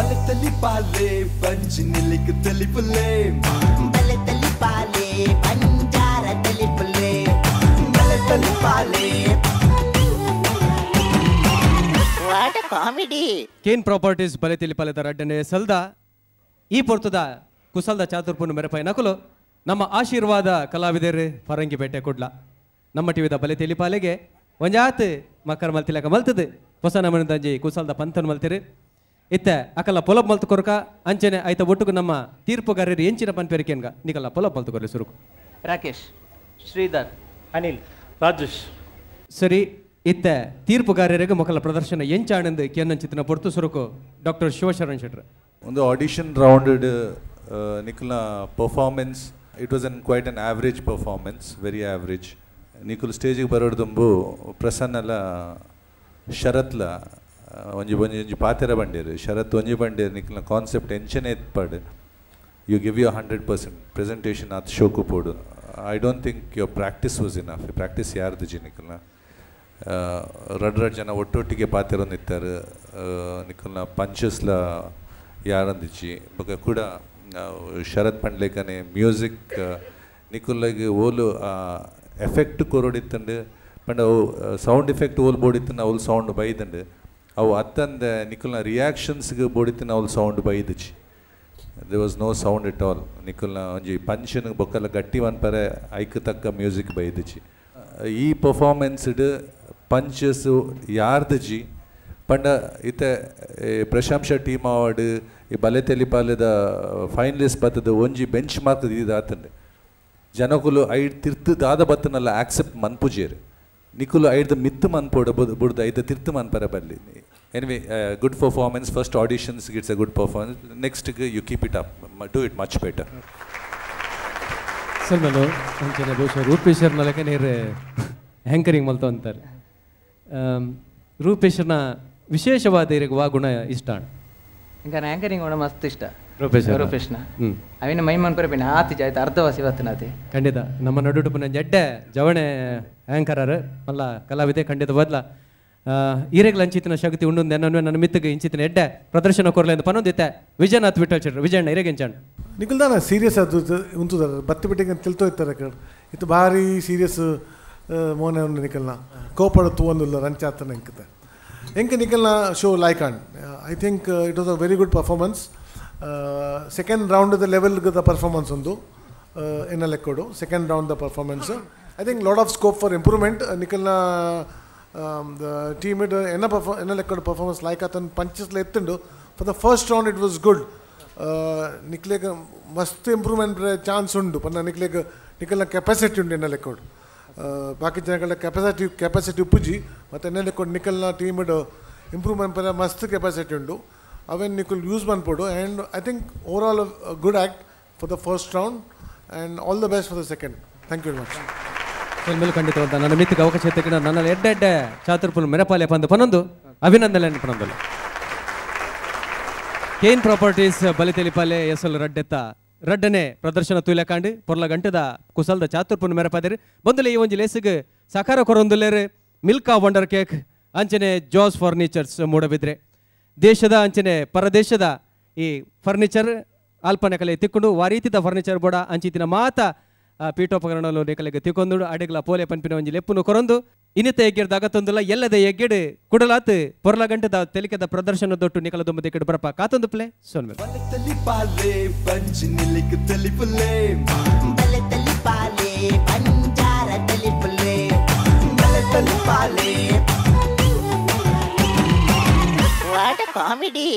ಬಲತಲಿ ಬಂಜಿ ನಿಲಿಕ್ ತೆಲಿಪುಲೆ ಬಲತಲಿ ಪಾಲೆ ಬಂಜಾರ ತೆಲಿಪುಲೆ ಬಲತಲಿ ಪಾಲೆ. What a comedy. Kane properties ಬಲೆತಿಲಿ ಪಾಲೆದ ರಡ್ಡನೆ ಸಲ್ದ ಈ ಪೊರ್ತುದ ಕುಸಲ್ದ ಚಾತುರ್ಪುನ್ ಮೆರಪೈ ನಕುಲು ನಮ್ಮ ಆಶೀರ್ವಾದ ಕಲಾವಿದರು ಫರಂಗಿಪೇಟೆ ಕುಡ್ಲ ನಮ್ಮ ಟಿವಿದ ಬಲೆತಿಲಿ ಪಾಲೆಗೆ ಒಂಜಾತ್ ಮಕ್ಕಳ ಮಲ್ತಿಲಕ ಮಲ್ತದು ಹೊಸ ನಮನದಂಜಿ ಕುಸಲ್ದ ಪಂಥನ್ ಮಲ್ತಿರು ಇತ್ತೆ ಅಕಲ ಪೊಲಬ್ ಮಲ್ತು ಕೊರಕ ಅಂಚನೆ ಐತ ಒಟ್ಟುಗು ನಮ್ಮ ತೀರ್ಪುಗಾರರು ಎಂಚಿನ ಪನ್ಪೆರಿಕೆನ್ಗ ನಿಕಲ ಪೊಲಬ್ ಮಲ್ತು ಕೊರ್ಲಿ ಸುರುಕು. ರಾಕೇಶ್, ಶ್ರೀಧರ್, ಅನಿಲ್, ರಾಜೇಶ್. ಸರಿ, ಇತ್ತೆ ತೀರ್ಪುಗಾರರಿಗೆ ಮೊಕಲ ಪ್ರದರ್ಶನ ಎಂಚಾಣಂದು ಕೆನ್ನಂಚಿತ್ತಿನ ಪೊರ್ತು ಸುರುಕು ಡಾಕ್ಟರ್ ಶಿವಶರಣ್ ಶೆಟ್ರ್. ಒಂದು ಆಡಿಷನ್ ರೌಂಡೆಡ್ ನಿಖಲ್ನ performance, it was an quite an average performance, very average. Nikhil ಸ್ಟೇಜಿಗೆ ಬರೋಡ್ದುಂಬು ಪ್ರಸನ್ನಲ ಶರತ್ಲ ಒಂಜಿ ಒಂಜಿ ಒಂಜಿ ಪಾತೆರ ಬಂಡೇರು ಶರತ್ ಒಂಜಿ ಬಂಡೇರು ನಿಖಲ್ನ ಕಾನ್ಸೆಪ್ಟ್ ಎಂಚನೆ ಎತ್ಪಾಡು you give you 100% presentation ಆತ್ ಶೋಕು ಪೋಡು. I don't think your practice was enough. Practice ಯಾರ್ದು ಜಿ ನಿಖಲ್ನ ರಡ್ ರಡ್ ಜನ ಒಟ್ಟೊಟ್ಟಿಗೆ ಪಾತೆರೊಂದಿತ್ತಾರೆ ನಿಖಲ್ನ ಪಂಚಸ್ಲ ಯಾರಂದಿಚ್ಚಿ ಬೊಕ ಕೂಡ ಶರತ್ ಪಂಡ್ಲೇಕನೆ ಮ್ಯೂಸಿಕ್ ನಿಖುಲ್ಲಾಗ ಓಲು ಎಫೆಕ್ಟ್ ಕೊರೊಡಿತ್ತಂಡು ಪಂಡ ಅವು ಸೌಂಡ್ ಎಫೆಕ್ಟ್ ಓಲ್ ಬೋಡಿತ್ತಂಡು ಅವ್ಲು ಸೌಂಡ್ ಬೈದಂಡು ಅವು ಅತ್ತಂದೆ ನಿಖಲ್ನ ರಿಯಾಕ್ಷನ್ಸ್ಗೆ ಬೋಡಿತ್ತಂಡು ಅವ್ಲು ಸೌಂಡ್ ಬೈದಿಚ್ಚಿ. There was no sound at all. ನಿಖಲ್ನ ಒಂಜಿ ಪಂಚನ್ ಬೊಕ್ಕಲ ಗಟ್ಟಿ ಮನ್ಪರೆ ಐಕ್ ತಕ್ಕ ಮ್ಯೂಸಿಕ್ ಬೈದಿಚ್ಚಿ. ಈ ಪರ್ಫಾರ್ಮೆನ್ಸ್ಡ್ ಪಂಚಸ್ ಯಾರ್ದಜಿ ಪಂಡ ಇತ್ತೆ ಪ್ರಶಂಸ ಟೀಮ್ ಅವಾರ್ಡ್ ಈ ಬಲೆ ತೆಲಿಪಾಲೆದ ಫೈನಲಿಸ್ಟ್ ಬತ್ತದ ಒಂಜಿ ಬೆಂಚ್ ಮಾರ್ಕ್ ಇದಾತಂಡೆ ಜನಕುಲು ಐಡ್ ತಿರ್ತು ದಾದ ಬತ್ತನಲ್ಲ ಆಕ್ಸೆಪ್ಟ್ ಮನ್ಪುಜೇರು ನಿಕುಲು ಐಡ್ದ ಮಿತ್ತು ಮನ್ಪೋಡ ಬುಡ್ದು ಐದ ತಿರ್ತು ಮನ್ಪರ ಬಲ್ಲಿ. Anyway, good performance. First auditions it's a good performance. Next you keep it up, do it much better. ಸಲ್ಮನು ಅಂಚನೆ ಬಹುಶಃ ರೂಪೇಶ್ವರ್ನ ಲೆಕ್ಕ ನೀರು ಹ್ಯಾಂಕರಿಂಗ್ ಮಲ್ತು ಅಂತಾರೆ. ರೂಪೇಶ್ವರ್ನ ವಿಶೇಷವಾದ ಇರಗ ವಾ ಗುಣ ಇಷ್ಟ? ಇಂಕ ಆ್ಯಂಕರಿಂಗ್ ಗುಣ ಮಸ್ತ್ ಇಷ್ಟ ರೂಪೇಶ್ ರೂಪೇಶ್ನ. ಅವಿನ ಮೈ ಮನ್ಪರೆ ಪಿನ ಆತಿ ಜಾಯ್ತು ಅರ್ಧವಾಸಿ ಬತ್ತನಾತಿ. ಖಂಡಿತ ನಮ್ಮ ನಡುಟು ಪುನ ಜಡ್ಡೆ ಜವಣೆ ಆ್ಯಂಕರರ್ ಮಲ್ಲ ಕಲಾವಿದೆ ಖಂಡಿತ ಬದಲ ಈರೆಗ್ಲ ಅಂಚಿತಿನ ಶಕ್ತಿ ಉಂಡು ನನ್ನ ನನ್ನ ಮಿತ್ತಿಗೆ ಇಂಚಿತಿನ ಎಡ್ಡೆ ಪ್ರದರ್ಶನ ಕೊರಲೆ ಅಂತ ಪನೊಂದಿತ್ತೆ ವಿಜಯನಾಥ್ ವಿಠಲ್ ಶೆಟ್ರು. ವಿಜಯಣ್ಣ ಇರೆಗೆಂಚಾಣ್ ನಿಖಲ್ದಾನ ಸೀರಿಯಸ್ ಅದು ಉಂತುದಾರ ಬತ್ತಿ ಬಿಟ್ಟಿಗೆ ತಿಳ್ತೋ ಇತ್ತಾರೆ ಕಡೆ ಇತ್ತು ಭಾರಿ ಸೀರಿಯಸ್ ಮೋನೆ ಉಂಡು ನಿಖಲ್ನ ಕೋಪಡ ತೂವೊಂದುಲ್ಲ ರಂಚಾತನ ಎಂಕತೆ ಎಂಕ ನಿಖಲ್ನ show like and I think it was a very good performance. Second round the level the performance ಒಂದು ಎನ್ನ ಲೆಕ್ಕೋಡು second round the performance. I think lot of scope for improvement. ನಿಖಲ್ನ team it ಎನ್ನ ಎನ್ನ ಲೆಕ್ಕೋಡು performance like ಆತನ ಪಂಚಸ್ಲ ಎತ್ತುಂಡು. For the first round it was good. ನಿಕ್ಲೇಗ್ ಮಸ್ತ್ improvement chance ಉಂಡು ಪನ್ನ ನಿಕ್ಲೇಗ್ ನಿಖಲ್ನ capacity ಉಂಡು ಎನ್ನ ಲೆಕ್ಕೋಡು ಬಾಕಿ ಜನಗಳ ಕೆಪಾಸಿಟಿ ಉಪ್ಪುಜಿ ಮತ್ತು ಎನ್ನ ಲೆಕ್ಕೋಡು ನಿಖಲ್ನ ಟೀಮ್ ಇಂಪ್ರೂವ್ಮೆಂಟ್ ಪರ ಮಸ್ತ್ ಕೆಪಾಸಿಟಿ ಉಂಡು ಅವೇನು ನಿಖಲ್ ಯೂಸ್ ಮನ್ಪೋಡು. And I think overall good act for the first round and all the best for the second. Thank you very much. ಮೇಲೆ ಖಂಡಿತವಾದ ನನ್ನ ಮಿತ್ತಿಗೆ ಅವಕಾಶ ತೆಗೆದ ನನ್ನ ಎಡ್ಡೆ ಎಡ್ಡೆ ಚಾತುರ್ಪುಲ್ ಮೆರಪಾಲೆ ಪಂದು ಪನೊಂದು ಅಭಿನಂದನೆ ಪನೊಂದಲ್ಲ. ಕೇನ್ ಪ್ರಾಪರ್ಟೀಸ್ ಬಲಿತೆಲಿಪಾಲೆ ಎಸಲು ರಡ್ಡೆತ್ತ ರಡ್ಡನೆ ಪ್ರದರ್ಶನ ತೂಲೆಕಾಂಡು ಪೊರ್ಲ ಗಂಟದ ಕುಸಲ್ದ ಚಾತುರ್ಪುನ್ ಮೆರಪಾದಿರು ಬಂದುಲೆ ಈ ಒಂಜಿ ಲೇಸಿಗೆ ಸಕಾರ ಕೊರೊಂದುಲ್ಲೇರು ಮಿಲ್ಕಾ ವಂಡರ್ ಕೇಕ್ ಅಂಚನೆ ಜಾಸ್ ಫರ್ನಿಚರ್ಸ್ ಮೂಡಬಿದ್ರೆ ದೇಶದ ಅಂಚನೆ ಪರದೇಶದ ಈ ಫರ್ನಿಚರ್ ಆಲ್ಪನೆ ಕಲೆ ತಿಕ್ಕೊಂಡು ವಾರೀತಿದ ಫರ್ನಿಚರ್ ಬೋಡ ಅಂಚಿತಿನ ಮಾತ ಪೀಠೋಪಕರಣಲು ನೇಕಲೆಗೆ ತಿಕ್ಕೊಂದು ಅಡೆಗ್ಲ ಪೋಲೆ ಪನ್ಪಿನ ಒಂಜಿ ಲೆಪ್ಪುನು ಕೊರೊಂದು ಇನ್ನಿತ ಎಗ್ಗೆಡ್ದ ಅಗತ್ತೊಂದುಲ್ಲ ಎಲ್ಲದ ಎಗ್ಗೆಡು ಕುಡಲಾತ್ ಪೊರ್ಲ ಗಂಟದ ತೆಲಿಕೆದ ಪ್ರದರ್ಶನ ದೊಟ್ಟು ನಿಕಲ ದೊಂಬ ದಿಕ್ಕಡು ಬರಪ ಕಾತೊಂದು ಪ್ಲೇ ಸೊನ್ಮೆ. ಬಲತಲಿ ಪಾಲೆ ಬಂಜಿ ನಿಲಿಕ್ ತೆಲಿಪುಲೆ ಬಲತಲಿ ಪಾಲೆ ಬಂಜಾರ ತೆಲಿಪುಲೆ ಬಲತಲಿ ಪಾಲೆ. What a comedy.